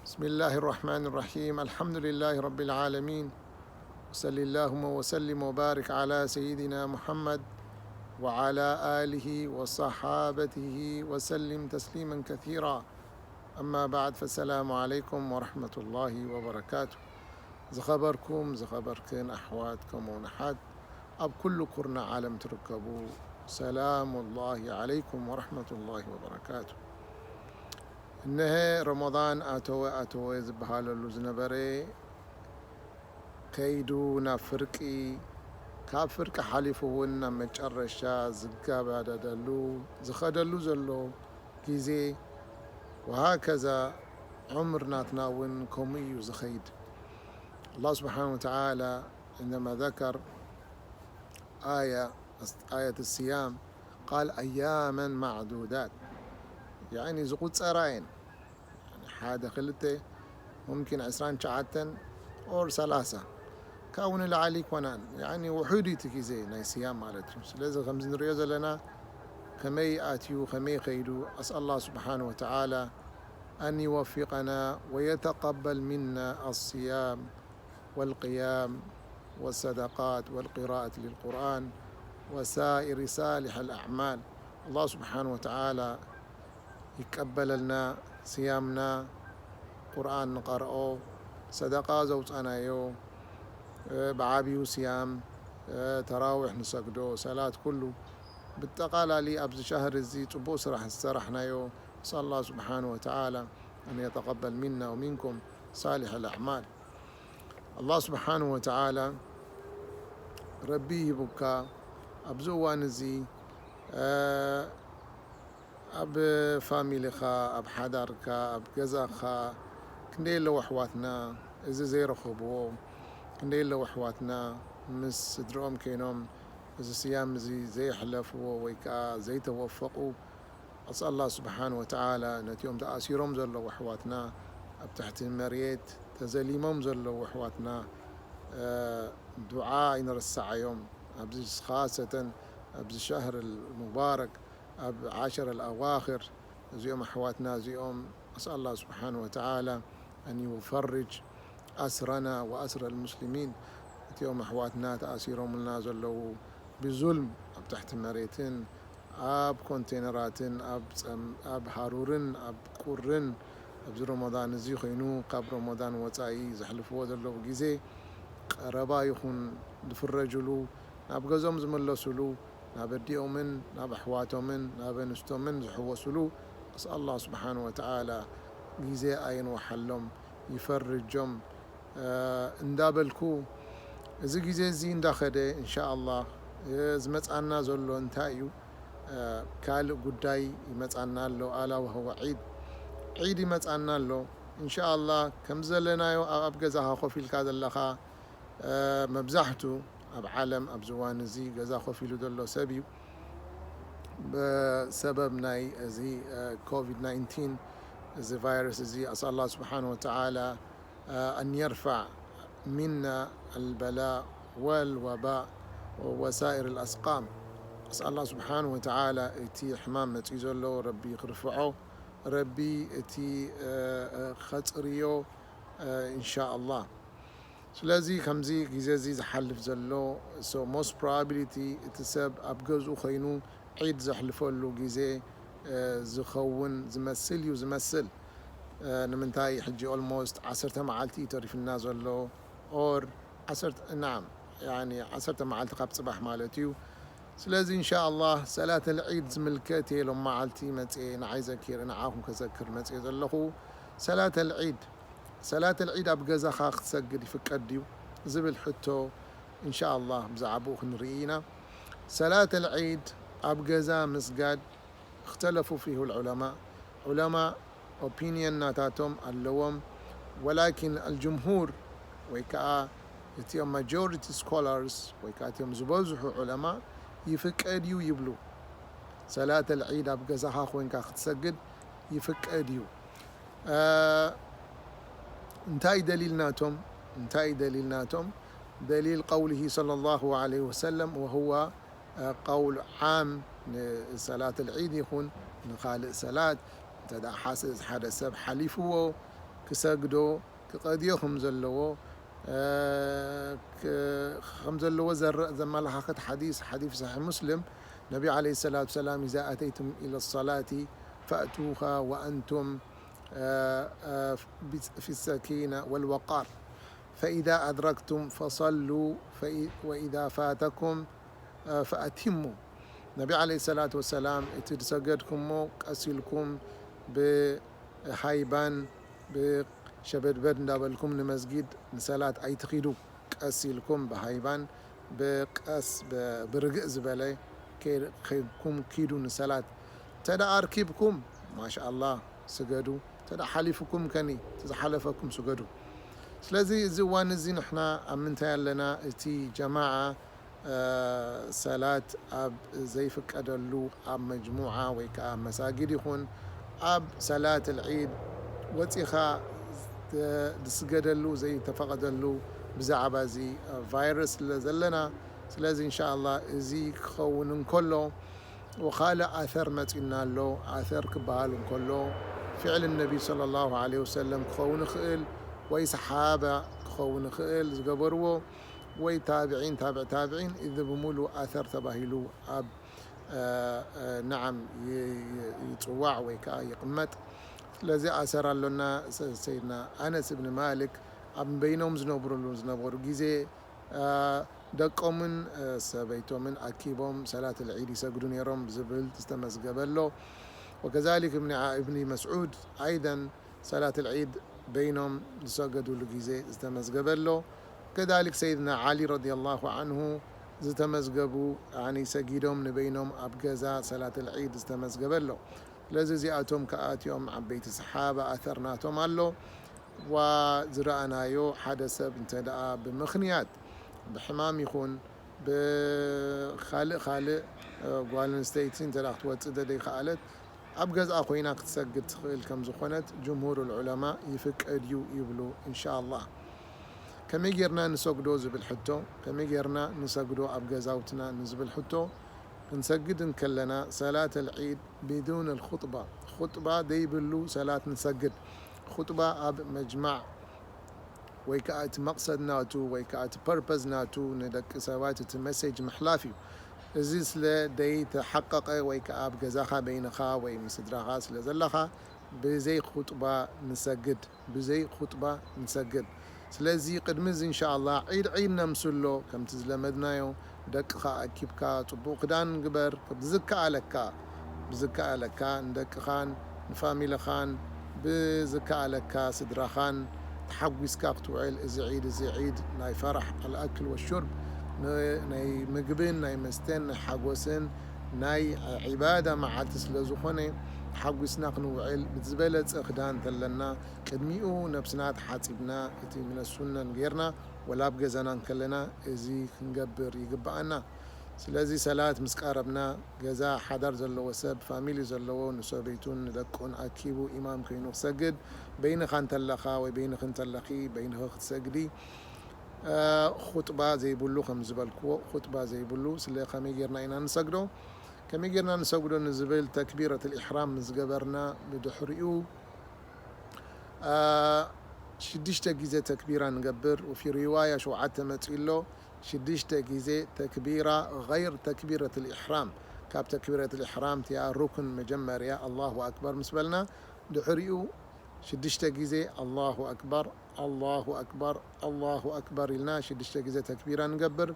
بسم الله الرحمن الرحيم. الحمد لله رب العالمين. وصل اللهم وسلم وبارك على سيدنا محمد وعلى آله وصحابته وسلم تسليما كثيرا. أما بعد، فالسلام عليكم ورحمة الله وبركاته. ዝኸበርኩም ዝኸበርክን ኣሕዋት ከምኡውን ኣሓት ኣብ ኩሉ ኩርናዕ ዓለም ትርከቡ፣ ሰላሙ ላሂ ዓለይኩም ወረሕመቱ ላሂ ወበረካቱ። እነሀ ረመዳን ኣተወ ኣተወ ዝበሃለሉ ዝነበረ ከይዱ ናብ ፍርቂ፣ ካብ ፍርቂ ሓሊፉ እውን ናብ መጨረሻ ዝገባደደሉ ዝኸደሉ ዘሎ ግዜ፣ ወሃከዛ ዑምር ናትና እውን ከምኡ እዩ ዝኸይድ። ኣላህ ስብሓን ወተዓላ عندما ذكر آية، آية الصيام، قال أياما معدودات، يعني ዝቁፀራ እየን። يعني ሓደ ክልተ፣ ممكن عشرين شعاتن أو ثلاثة، ካብኡ ንላዕሊ ይኮናን። يعني ውሑድ እዩ እቲ ግዜ ናይ ስያም ማለት እዩ። ስለዚ ከምዚ ንሪኦ ዘለና ከመይ ኣትዩ ከመይ ከይዱ، أسأل الله سبحانه وتعالى أن يوفقنا ويتقبل منا الصيام والقيام والصدقات والقراءة للقرآن وسائر صالح الأعمال. الله سبحانه وتعالى ይቀበለልና። ስያምና፣ ቁርኣን ንቐርኦ፣ ሰደቃ ዘውፃናዮ፣ ብዓብዩ ስያም፣ ተራዊሕ ንሰግዶ፣ ሰላት ኩሉ ብጠቓላሊ ኣብዚ ሻህር እዚ ፅቡቕ ስራሕ ዝሰራሕናዮ፣ نسأل الله سبحانه وتعالى أن يتقبل منا ومنكم صالح الأعمال. ኣላህ ስብሓንሁ ወተዓላ ረቢ ሂቡካ ኣብዚ እዋን እዚ ኣብ ፋሚሊኻ፣ ኣብ ሓዳርካ፣ ኣብ ገዛኻ ክንደይ ኣለዉ ኣሕዋትና እዚ ዘይረኸብዎ፣ ክንደይ ኣለዉ ኣሕዋትና ምስ ስድርኦም ኮይኖም እዚ ስያም እዚ ዘየሕለፍዎ ወይ ከዓ ዘይተወፈቑ። ኣስኣል ኣላህ ስብሓን ወተዓላ ነቲኦም ተኣሲሮም ዘለዉ ኣሕዋትና፣ ኣብ ትሕቲ መሬት ተዘሊሞም ዘለዉ ኣሕዋትና ዱዓ ኣይንረስዓዮም። ኣብዚ ኻሰተን ኣብዚ ሸህር ሙባረክ ኣብ ዓሸር ኣልኣዋኽር እዚኦም ኣሕዋትና እዚኦም ኣስኣል ኣላህ ስብሓን ወተዓላ ኣን ዩፈርጅ ኣስረና ወኣስረ ልሙስሊሚን። እቲኦም ኣሕዋትና ተኣሲሮምልና ዘለዉ ብዙልም ኣብ ትሕቲ መሬትን ኣብ ኮንቴነራትን ኣብ ሃሩርን ኣብ ቁርን ኣብዚ ረመዳን እዚ ኮይኑ ካብ ረመዳን ወፃኢ ዘሕልፍዎ ዘለዉ ግዜ ቀረባ ይኹን ዝፍረጅሉ ናብ ገዞም ዝመለሱሉ ናብ ኣዲኦምን ናብ ኣሕዋቶምን ናብ ኣንስቶምን ዝሕወሱሉ ኣስኣል ኣላህ ስብሓን ወተዓላ ግዜ ኣይንወሓሎም ይፈርጆም እንዳበልኩ እዚ ግዜ እዚ እንዳኸደ እንሻ ኣላህ ዝመፃና ዘሎ እንታይ እዩ? ካልእ ጉዳይ ይመፃና ኣሎ። ኣላ ወህወ ዒድ ዒድ ይመፃና ኣሎ። እንሻ ኣላህ ከም ዘለናዮ ኣብ ገዛኻ ኮፍ ኢልካ ዘለኻ መብዛሕቱ ኣብ ዓለም ኣብዚ እዋን እዚ ገዛ ኮፍ ኢሉ ዘሎ ሰብ እዩ። ብሰበብ ናይ እዚ ኮቪድ ናይንቲን እዚ ቫይረስ እዚ ኣስኣል ኣላህ ስብሓን ወተዓላ ኣን የርፋዕ ሚና ኣልበላእ ወልወባእ ወሳኢር ኣልኣስቃም። ኣስኣል ኣላህ ስብሓን ወተዓላ እቲ ሕማም መፅዩ ዘሎ ረቢ ክርፍዖ፣ ረቢ እቲ ከፅርዮ እንሻ ኣላህ። ስለዚ ከምዚ ግዜ እዚ ዝሓልፍ ዘሎ so most probability እቲ ሰብ ኣብ ገዝኡ ኮይኑ ዒድ ዘሕልፈሉ ግዜ ዝኸውን ዝመስል እዩ ዝመስል። ንምንታይ ሕጂ almost ዓሰርተ መዓልቲ እዩ ተሪፍና ዘሎ or ዓሰርተ ናም ያኒ ዓሰርተ መዓልቲ ካብ ፅባሕ ማለት እዩ። ስለዚ እንሻ ኣላህ ሰላት ኣልዒድ ዝምልከት እየ ሎም መዓልቲ መፅየ ንዓይ ዘኪር ንዓኹም ከዘክር መፅየ ዘለኹ ሰላት ኣልዒድ ሰላት ኣልዒድ ኣብ ገዛኻ ክትሰግድ ይፍቀድ ድዩ ዝብል ሕቶ እንሻ ኣላህ ብዛዕባኡ ክንርኢ ኢና። ሰላት ኣልዒድ ኣብ ገዛ ምስጋድ እክተለፉ ፊሁ ልዑለማ ዑለማ ኦፒንየን ናታቶም ኣለዎም። ወላኪን ኣልጅምሁር ወይ ከዓ እቲኦም ማጆሪቲ ስኮላርስ ወይ ከዓ እቲኦም ዝበዝሑ ዑለማ ይፍቀድ እዩ ይብሉ። ሰላት ኣልዒድ ኣብ ገዛኻ ኮይንካ ክትሰግድ ይፍቀድ እዩ። እንታይ ደሊል ናቶም እንታይ ደሊል ናቶም دليل قوله صلى الله عليه وسلم وهو قول عام ንሰላት العيد ይኹን ንኻልእ ሰላት እንተ ሓደ ሰብ ሓሊፍዎ ክሰግዶ ክቐድዮ ከም ዘለዎ እ፣ ክ-፣ ከም ዘለዎ ዘር-፣ ዘመላኻኽት ሓዲስ፣ ሓዲስ ሰሒሕ ሙስሊም፣ ነቢ ዓለይሂ ሰላቱ ሰላም፣ "إذا أتيتم إلى الصلاة فأتوها وأنتم، እ፣ እ፣ ፊ ሰኪና ወልወቃር፣ ፈኢዛ ኣድረክቱም ፈሰሉ፣ ፈኢ-፣ ወኢዛ ፋተኩም፣ እ፣ ፈኣቲሙ።" ነቢ ዓለይሂ ሰላቱ ወሰላም፣ "እቲ ዝሰገድኩሞ ቀስ ኢልኩም ብሃይባን ብሸበድበድ እንዳበልኩም ንመስጊድ ንሰላት ኣይትኺዱ። ቀስ ኢልኩም ብሃይባን ብቀስ ብ-፣ ብርግእ ዝበለ ከይ-፣ ከይድኩም ኪዱ ንሰላት። እንተ ደኣ ኣርኪብኩም፣ ማሻኣላህ፣ ስገዱ። እንተ ደኣ ሓሊፉኩም ከኒ፣ እቲ ዝሓለፈኩም ስገዱ።" ስለዚ እዚ እዋን እዚ ንሕና ኣብ ምንታይ ኣለና? እቲ ጀማዓ እ፣ ሰላት ኣብ ዘይፍቀደሉ፣ ኣብ መጅሙዓ ወይ ከኣ ኣብ መሳጊድ ይኹን፣ ኣብ ሰላት ኣልዒድ ወጺኻ ዝ-፣ ዝስገደሉ ዘይተፈቐደሉ ብዛዕባ እዚ ቫይረስ ስለ ዘለና፣ ስለዚ እንሻኣላህ እዚ ክኸውን እንከሎ፣ ወኻልእ ኣሰር መጺኡና ኣሎ። ኣሰር ክበሃል እንከሎ፣ ፊዕል ነቢ ሰለላሁ ዐለይሂ ወሰለም ክኸውን ይኽእል፣ ወይ ሰሓባ ክኸውን ይኽእል ዝገበርዎ፣ ወይ ታብዒን፣ ታብዕ ታብዒን፣ እዚ ብምሉእ ኣሰር ተባሂሉ ኣብ፣ እ፣ እ፣ ነዓም ይ-፣ ይ-፣ ይጽዋዕ ወይ ከኣ ይቕመጥ። ስለዚ ኣሰር ኣሎና፣ ሰ-፣ ሰይድና ኣነስ እብን ማሊክ ኣብ በይኖም ዝነብሩሉ ዝነበሩ ግዜ፣ እ፣ ደቆምን፣ እ፣ ሰበይቶምን ኣኪቦም ሰላት ኣልዒድ ይሰግዱ ነይሮም ዝብል ዝተመዝገበ ኣሎ። ወከዛሊክ እብኒ ዓ-፣ እብኒ መስዑድ ኣይደን ሰላት ኣልዒድ በይኖም ዝሰገዱሉ ግዜ ዝተመዝገበ ኣሎ። ከዛሊክ ሰይድና ዓሊ ረዲየላሁ ዓንሁ ዝተመዝገቡ፣ ያኒ ሰጊዶም ንበይኖም ኣብ ገዛ ሰላት ኣልዒድ ዝተመዝገበ ኣሎ። ስለዚ እዚኣቶም ከኣ እቲኦም ዓበይቲ ሰሓባ ኣተር ናቶም ኣሎ። ዋ ዝረኣናዮ ሓደ ሰብ እንተ ደኣ ብምኽንያት ብሕማም ይኹን ብኻልእ ካልእ፣ እ፣ ጓል ኣንስተይቲ እንተ ደኣ ክትወጽእ ደደይከኣለት፣ ኣብ ገዝኣ ኮይና ክትሰግድ ትኽእል ከም ዝኾነት ጅምሁር ዑለማ ይፍቀድ እዩ ይብሉ። እንሻኣላህ፣ ከመይ ጌርና ንሰግዶ ዝብል ሕቶ፣ ከመይ ጌርና ንሰግዶ ኣብ ገዛውትና ንዝብል ሕቶ፣ ክንሰግድ እንከለና ሰላት ኣልዒድ ቢዱን ኣልኹጥባ፣ ኹጥባ ዘይብሉ ሰላት ንሰግድ። ኹጥባ ኣብ መጅማዕ ወይ ከኣ እቲ መቕሰድ ናቱ ወይ ከኣ እቲ ፐርፐዝ ናቱ ንደቂ ሰባት እቲ መሴጅ ምሕላፍ እዩ። እዚ ስለ ደይተሓቀቐ ወይ ከኣ ኣብ ገዛኻ በይንኻ ወይ ምስ ስድራኻ ስለ ዘለኻ ብዘይ ኹጥባ ንሰግድ፣ ብዘይ ኹጥባ ንሰግድ። ስለዚ ቅድሚ እዚ እንሻኣላህ ዒድ ዒድ ነምስሎ፣ ከምቲ ዝለመድናዮ ደቅኻ ኣኪብካ ጽቡቕ ክዳን ግበር፣ ብዝከኣለካ፣ ብዝከኣለካ ንደቅኻን ንፋሚልኻን ብዝከኣለካ ስድራኻን ተሓጒስካ ክትውዕል። እዚ ዒድ፣ እዚ ዒድ ናይ ፈራሕ፣ ኣልኣክል ወሹርብ፣ ን-፣ ናይ ምግብን ናይ መስተን ናይ ሓጎስን ናይ ዒባዳ መዓልቲ ስለ ዝኾነ፣ ተሓጒስና ክንውዕል ብዝበለጸ ክዳን እንተለና፣ ቅድሚኡ ነብስና ተሓጺብና፣ እቲ ምነ ሱነን ጌርና፣ ወላ ኣብ ገዛና እንከለና እዚ ክንገብር ይግብኣና። ስለዚ ሰላት ምስ ቀረብና፣ ገዛ ሓዳር ዘለዎ ሰብ፣ ፋሚሊ ዘለዎ፣ ንሰበይቱን ንደቁን ኣኪቡ ኢማም ኮይኑ ክሰግድ፣ በይንኻ እንተለኻ ወይ በይንኺ እንተለኺ፣ በይንኺ ክትሰግዲ፣ እ፣ ኹጥባ ዘይብሉ፣ ከም ዝበልክዎ፣ ኹጥባ ዘይብሉ፣ ስለ ከመይ ጌርና ኢና ንሰግዶ? ከመይ ጌርና ንሰግዶ ንዝብል፣ ተክቢረት ልኢሕራም ምስ ገበርና፣ ብድሕሪኡ፣ እ፣ ሽዱሽተ ግዜ ተክቢራ ንገብር። ወፊ ሪዋያ ሸውዓተ መጺኡ ኣሎ። ሽዱሽተ ግዜ ተክቢራ፣ ገይር ተክቢረት ልኢሕራም። ካብ ተክቢረት ልኢሕራም እቲኣ ሩክን መጀመርያ ኣላሁ ኣክበር ምስ በልና፣ ድሕሪኡ ሽዱሽተ ግዜ ኣላሁ ኣክበር፣ ኣላሁ ኣክበር፣ ኣላሁ ኣክበር ኢልና ሽዱሽተ ግዜ ተክቢራ ንገብር።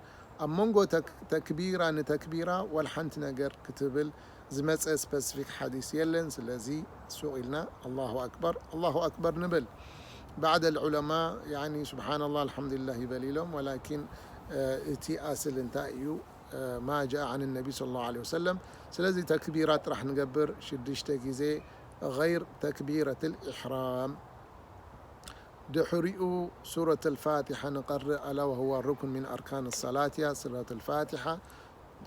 ኣብ መንጎ ተክ-፣ ተክቢራ ንተክቢራ ዋላ ሓንቲ ነገር ክትብል ዝመጸ ስፐሲፊክ ሓዲስ የለን። ስለዚ ሱቕ ኢልና ኣላሁ ኣክበር፣ ኣላሁ ኣክበር ንብል። ባዕድ ኣልዑለማ፣ ያኒ፣ ሱብሓነላህ፣ ኣልሓምዱሊላህ ይበል ኢሎም፣ ወላኪን፣ እ፣ እቲ ኣስል እንታይ እዩ? እ፣ ማ ጃአ ዓን ነቢ ሰለላሁ ዐለይሂ ወሰለም። ስለዚ ተክቢራ ጥራሕ ንገብር፣ ሽዱሽተ ግዜ ገይር ተክቢረትል ኢሕራም። ድሕሪኡ ሱረት ኣልፋቲሓ ንቐርእ፣ ኣላ ወሁዋ ሩክን ሚን ኣርካን ሰላት እያ ሱረት ኣልፋቲሓ።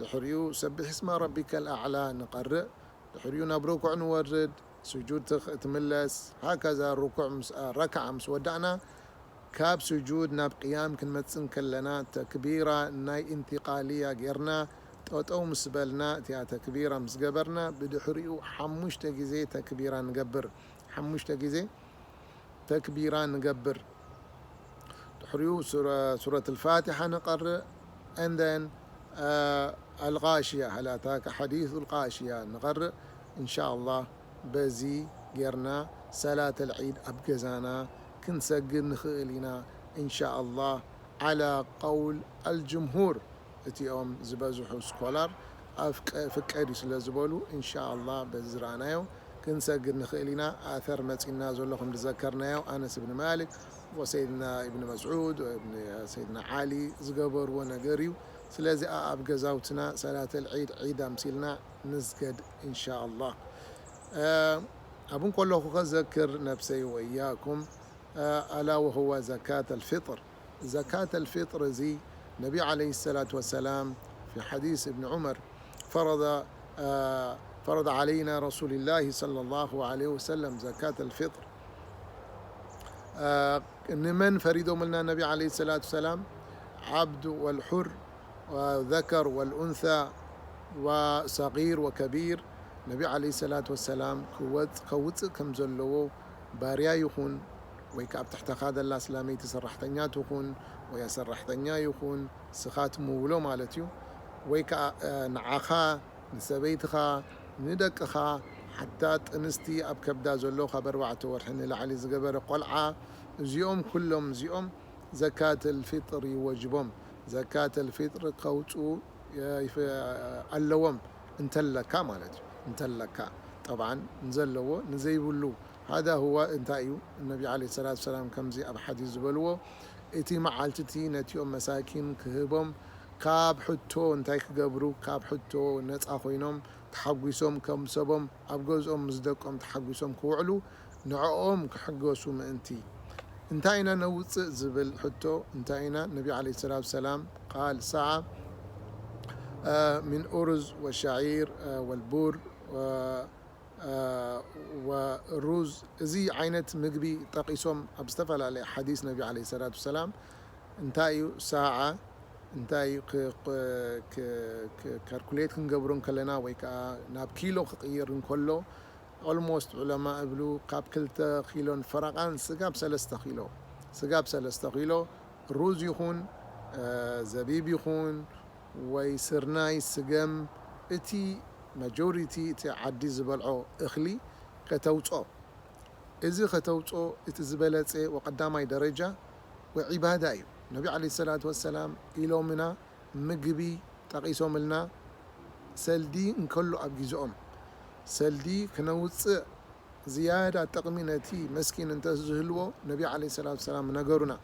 ድሕሪኡ ሰቢሕ እስማ ረቢከ ልኣዕላ ንቐርእ። ድሕሪኡ ናብ ርኩዕ ንወርድ፣ ስጁድ ትኽ-፣ ትምለስ። ሃከዛ ርኩዕ ምስ፣ ረክዓ ምስ ወዳእና፣ ካብ ስጁድ ናብ ቅያም ክንመጽእ እንከለና፣ ተክቢራ ናይ ኢንቲቃልያ ጌርና፣ ጠጠው ምስ በልና፣ እቲኣ ተክቢራ ምስ ገበርና፣ ብድሕሪኡ ሓሙሽተ ግዜ ተክቢራ ንገብር። ሓሙሽተ ግዜ ተክቢራ ንገብር። ድሕሪኡ ሱረ-፣ ሱረት ኣልፋቲሓ ንቐርእ። And then፣ አ፣ ኣልጋሽያ፣ ሀል ኣታከ ሐዲሱ ኣልጋሽያ ንቐርእ። ኢንሻኣላህ በዚ ጌርና ሰላት ኣልዒድ ኣብ ገዛና ክንሰግድ ንኽእል ኢና። ኢንሻኣላህ ዓላ ቀውል ኣልጅምሁር፣ እቲኦም ዝበዝሑ ስኮላር ኣፍቀ-፣ ፍቀድ እዩ ስለ ዝበሉ፣ ኢንሻኣላህ በዚ ዝረኣናዮ ክንሰግድ ንኽእል ኢና። ኣተር መጺና ዘሎ ከም ዝዘከርናዮ ኣነስ እብን ማሊክ ወሰይድና እብን መስዑድ ወእብን ሰይድና ዓሊ ዝገበርዎ ነገር እዩ። ስለዚ ኣብ ገዛውትና ሰላት ኣልዒድ ዒድ ኣምሲልና ንስገድ ኢንሻኣላህ። እ፣ ኣብ እንከለኹ ከዘክር ነብሰይ ወእያኩም፣ እ፣ ኣላ ወሁወ ዘካት ኣልፊጥር። ዘካት ኣልፊጥር እዚ ነቢ ዓለይሂ ሰላቱ ወሰላም ፊ ሐዲስ እብን ዑመር ፈረደ፣ እ፣ ፈረደ ዓለይና ረሱሉላሂ ሰለላሁ ዓለይሂ ወሰለም ዘካት ኣልፊጥር። እ፣ ንመን ፈሪዶምልና ነቢ ዓለይሂ ሰላቱ ወሰላም? ዓብድ ወልሑር ወዘከር ወልኡንሳ ወሰጊር ወከቢር ነቢ ዓለይሂ ሰላቱ ወሰላም ክወጽ-፣ ከውጽእ ከም ዘለዎ ባርያ ይኹን ወይ ከኣ ኣብ ትሕተኻ ዘላ ስላመይቲ ሰራሕተኛ ትኹን ወይ ሰራሕተኛ ይኹን ስኻ ትምውሎ ማለት እዩ። ወይ ከኣ፣ እ፣ ንዓኻ፣ ንሰበይትኻ፣ ንደቅኻ፣ ሓታ ጥንስቲ ኣብ ከብዳ ዘሎ ካብ ኣርባዕተ ወርሒ ንላዕሊ ዝገበረ ቆልዓ፣ እዚኦም ኩሎም እዚኦም ዘካተል ፊጥር ይወጅቦም። ዘካተል ፊጥር ከውፅኡ ይፍ-፣ ኣለዎም እንተለካ ማለት እዩ። እንተለካ፣ ጠብዓን፣ ንዘለዎ፣ ንዘይብሉ። ሃዛ ሁወ እንታይ እዩ? ነቢ ዓለይሂ ሰላቱ ሰላም ከምዚ ኣብ ሓዲስ ዝበልዎ፣ እቲ መዓልቲ እቲ ነቲኦም መሳኪን ክህቦም፣ ካብ ሕቶ እንታይ ክገብሩ? ካብ ሕቶ ነፃ ኮይኖም፣ ተሓጒሶም፣ ከም ሰቦም፣ ኣብ ገዝኦም ምስ ደቆም ተሓጒሶም ክውዕሉ፣ ንዕኦም ክሕገሱ ምእንቲ። እንታይ ኢና ነውፅእ ዝብል ሕቶ እንታይ ኢና? ነቢ ዓለይሂ ሰላቱ ሰላም ቃል ሳዓ፣ እ፣ ሚን ኡሩዝ ወሻዒር፣ እ፣ ወልቡር፣ እ፣ እ፣ ወሩዝ፣ እዚ ዓይነት ምግቢ ጠቒሶም ኣብ ዝተፈላለየ ሓዲስ ነቢ ዓለይሂ ሰላቱ ሰላም እንታይ እዩ ሳዓ፣ እንታይ እዩ ክ-፣ ክ-፣ ክ-፣ ክ-፣ ካልኩሌት ክንገብሮ እንከለና ወይ ከዓ ናብ ኪሎ ክቕይር እንከሎ፣ ኦልሞስት ዑለማ እብሉ ካብ ክልተ ኪሎን ፈረቓን ስጋብ ሰለስተ ኪሎ፣ ስጋብ ሰለስተ ኪሎ ሩዝ ይኹን፣ እ፣ ዘቢብ ይኹን ወይ ስርናይ፣ ስገም፣ እቲ ማጆሪቲ እቲ ዓዲ ዝበልዖ እኽሊ ከተውፅኦ። እዚ ከተውፅኦ እቲ ዝበለፀ ወቀዳማይ ደረጃ ወዒባዳ እዩ። ነቢ ዓለይሂ ሰላቱ ወሰላም ኢሎምና፣ ምግቢ ጠቒሶምልና፣ ሰልዲ እንከሎ ኣብ ግዜኦም ሰልዲ ክነውፅእ ዝያዳ ጥቕሚ ነቲ መስኪን እንተ ዝህልዎ ነቢ ዓለይሂ ሰላቱ ሰላም ነገሩና።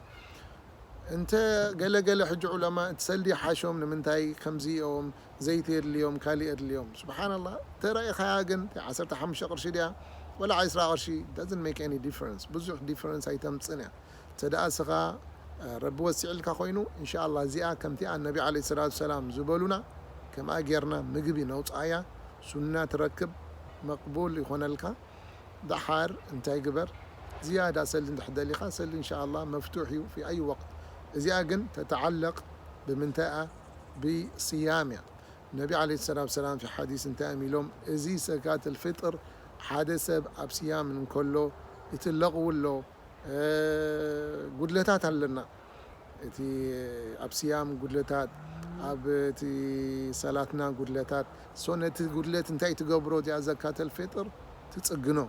እንተ ገለ ገለ ሕጂ ዑለማ እቲ ሰልዲ ይሓሾም፣ ንምንታይ ከምዚ እዮም፣ ዘይቲ የድልዮም፣ ካሊእ የድልዮም። ሱብሓነላህ፣ እንተ ረኢኻያ ግን ዓሰርተ ሓሙሽተ ቅርሺ ድያ ወላ ዕስራ ቅርሺ፣ doesn't make any difference፣ ብዙሕ ዲፈረንስ ኣይተምፅእን እያ። እንተ ደኣ ስኻ፣ እ፣ ረቢ ወሲዕልካ ኮይኑ፣ ኢንሻኣላህ እዚኣ ከምቲኣ ነቢ ዓለይሂ ሰላቱ ሰላም ዝበሉና ከምኣ ጌርና ምግቢ ነውፅኣያ፣ ሱና ትረክብ፣ መቅቡል ይኾነልካ። ደሓር እንታይ ግበር፣ ዝያዳ ሰልዲ እንድሕር ደሊኻ፣ ሰልዲ ኢንሻኣላህ መፍቱሕ እዩ ፊ ኣይ ወቅት። እዚኣ ግን ተተዓለቅ ብምንታይ እያ? ብስያም እያ። ነቢ ዓለይሂ ሰላቱ ሰላም ፊ ሓዲስ እንታይ እዮም ኢሎም? እዚ ዘካተል ፊጥር ሓደ ሰብ ኣብ ስያም እንከሎ እቲ ለቕዊ ኣሎ፣ እ፣ ጉድለታት ኣለና። እቲ ኣብ ስያም ጉድለታት፣ ኣብ እቲ ሰላትና ጉድለታት፣ ሶ ነቲ ጉድለት እንታይ ትገብሮ? እዚኣ ዘካተል ፊጥር ትጽግኖ፣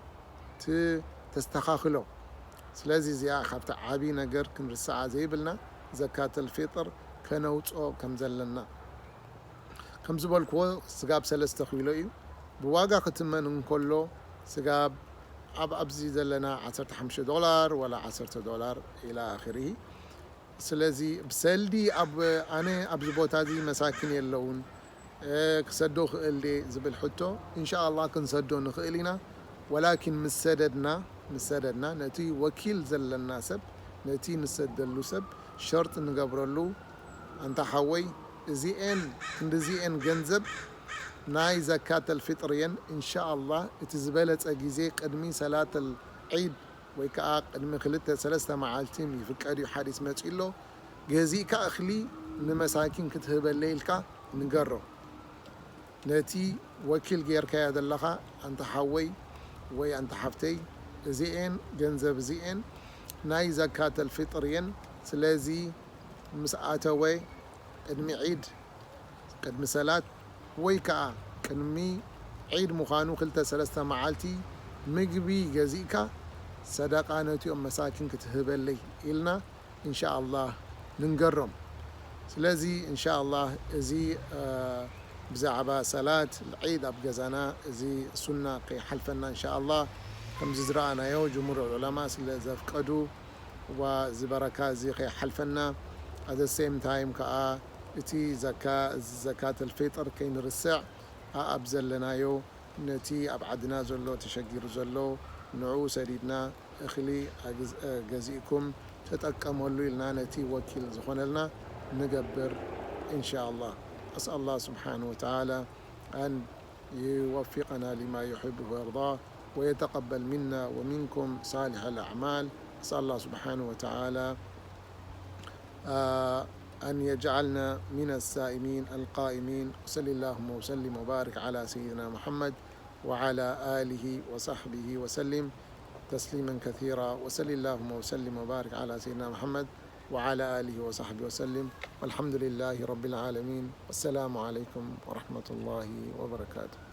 ት-፣ ተስተኻኽሎ። ስለዚ እዚኣ ካብቲ ዓቢ ነገር ክንርስዓ ዘይብልና ዘካተል ፊጥር ከነውጽኦ ከም ዘለና። ከም ዝበልክዎ ስጋብ ሰለስተ ኪሎ እዩ። ብዋጋ ክትመን እንከሎ ስጋብ ኣብ ኣብዚ ዘለና ዓሰርተ ሓሙሽተ ዶላር ወላ ዓሰርተ ዶላር ኢላ ኣኺሪ። ስለዚ ብሰልዲ ኣብ፣ ኣነ ኣብዚ ቦታ እዚ መሳኪን የለውን፣ እ፣ ክሰዶ ክእል ድየ ዝብል ሕቶ፣ ኢንሻኣላህ ክንሰዶ ንኽእል ኢና። ወላኪን ምስ ሰደድና፣ ምስ ሰደድና ነቲ ወኪል ዘለና ሰብ፣ ነቲ ንሰደሉ ሰብ ሸርጢ ንገብረሉ፣ ኣንታ ሓወይ፣ እዚኤን ክንድዚኤን ገንዘብ ናይ ዘካተል ፊጥር እየን። ኢንሻኣላህ እቲ ዝበለጸ ግዜ ቅድሚ ሰላተል ዒድ ወይ ከኣ ቅድሚ ክልተ ሰለስተ መዓልቲ ይፍቀድ እዩ፣ ሓዲስ መጺኡ ኣሎ። ገዚእካ እኽሊ ንመሳኪን ክትህበለይ ኢልካ ንገሮ። ነቲ ወኪል ጌርካዮ ዘለኻ፣ ኣንታ ሓወይ ወይ ኣንታ ሓፍተይ፣ እዚኤን ገንዘብ እዚኤን ናይ ዘካተል ፊጥር እየን። ስለዚ ምስ ኣተወ ቅድሚ ዒድ፣ ቅድሚ ሰላት ወይ ከዓ ቅድሚ ዒድ ምዃኑ ክልተ ሰለስተ መዓልቲ ምግቢ ገዚእካ ሰደቃ ነቲኦም መሳኪን ክትህበለይ ኢልና እንሻኣላህ ንንገሮም። ስለዚ እንሻኣላህ እዚ ብዛዕባ ሰላት ዒድ ኣብ ገዛና እዚ ሱና ከይሓልፈና እንሻኣላህ። ከምዚ ዝረኣናዮ ጅምሁር ዑለማ ስለ ዘፍቀዱ ዋ ዝበረካ እዚ ከይሓልፈና፣ ኣደ ሴም ታይም ከዓ እቲ ዘካ ዘካተል ፌጥር ከይንርስዕ ኣኣብ ዘለናዮ ነቲ ኣብ ዓድና ዘሎ ተሸጊሩ ዘሎ ንዑ ሰዲድና እኽሊ ኣግዝ- ገዚእኩም ተጠቀመሉ ኢልና ነቲ ወኪል ዝኾነልና ንገብር إن شاء الله. أسأل الله سبحانه وتعالى أن يوفقنا لما يحبه ويرضاه ويتقبل منا ومنكم صالح الأعمال. أسأل الله سبحانه وتعالى آه، أن يجعلنا من الصائمين القائمين. وصل اللهم وسلم وبارك على سيدنا محمد وعلى آله وصحبه وسلم تسليما كثيرا. وصل اللهم وسلم وبارك على سيدنا محمد وعلى آله وصحبه وسلم. والحمد لله رب العالمين. والسلام عليكم ورحمة الله وبركاته.